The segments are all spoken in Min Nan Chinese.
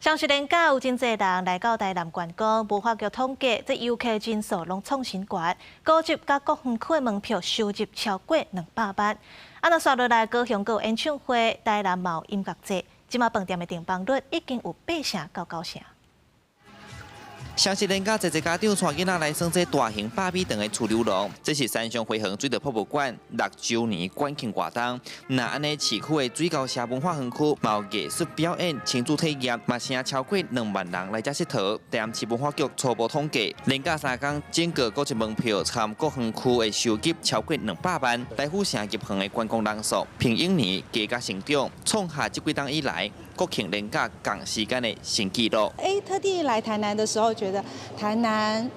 雙十連假有真濟人來到台南觀光，文化局統計，這遊客人數攏創新高，高級佮各園區的門票收入超過200萬。啊，若紲落來高雄閣有演唱會，台南嘛有音樂節，這馬飯店的訂房率已經有八成到九成。雙十連假，濟濟家長帶囡仔來耍這大型百米長的趨溜廊，這是三重花園水道博物館六週年館慶活動。若按呢市區的水溝社文化園區，嘛有藝術表演、親子體驗，嘛吸引超過2萬人來遮𨑨迌。台南市文化局初步統計，連假三工，整個高級門票參各園區的收入超過200萬。大府城入園的觀光人數，平往年加佮成長，創下這幾冬以來國慶連假仝時間的新紀錄。哎，特地來台南的時候，覺得台南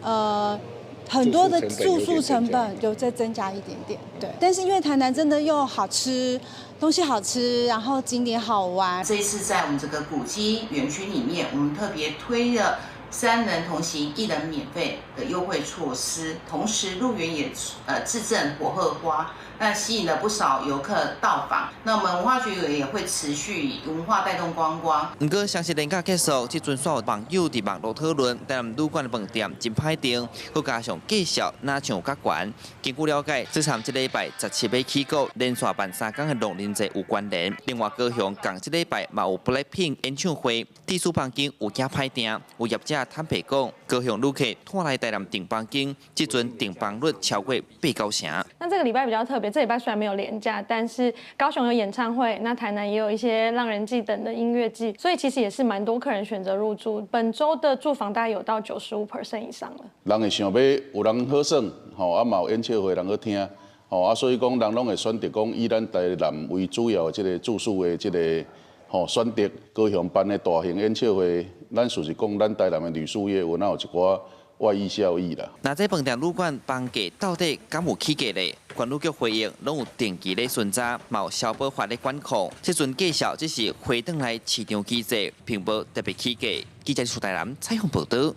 很多的住宿成本有在增加一點點，對。但是因為台南真的又好吃，東西好吃，然後景點好玩。這一次在我們這個古蹟園區裡面，我們特別推了三人同行一人免費的優惠措施，同時入園也致贈火鶴花，那吸引了不少遊客到訪。那我們文化局也會持續以文化帶動觀光。毋過，雙十連假結束，這陣煞有網友佇網路討論，台南旅館的飯店真歹訂，閣加上價數若像較懸。根據了解，這參這禮拜17欲起鼓連續辦三工的農人節有關聯。另外，高雄仝這禮拜嘛有 BLACKPINK 演唱會，住宿房間有驚歹訂，有業者坦白講，高雄旅客拖來台南訂房間，這陣訂房率超過八九成。那這個禮拜比較特別，這禮拜雖然沒有連假，但是高雄有演唱會，那台南也有一些浪人祭等的音樂祭，所以其實也是蠻多客人選擇入住。本週的住房大概有到95% 以上了。人會想欲有人好耍，吼，啊嘛有演唱會人好聽，吼啊，所以講人攏會選擇講以咱台南為主要的這個住宿的這個吼選擇。高雄辦的大型演唱會，咱事實講，咱台南的旅宿業有哪有一寡外溢效益啦。那這飯店旅館房價到底敢有起價咧？觀旅局回應，攏有定期咧巡查，嘛有消保法咧管控。這陣價數只是回轉來市場機制，並無特別起價。記者蘇台南採訪報導。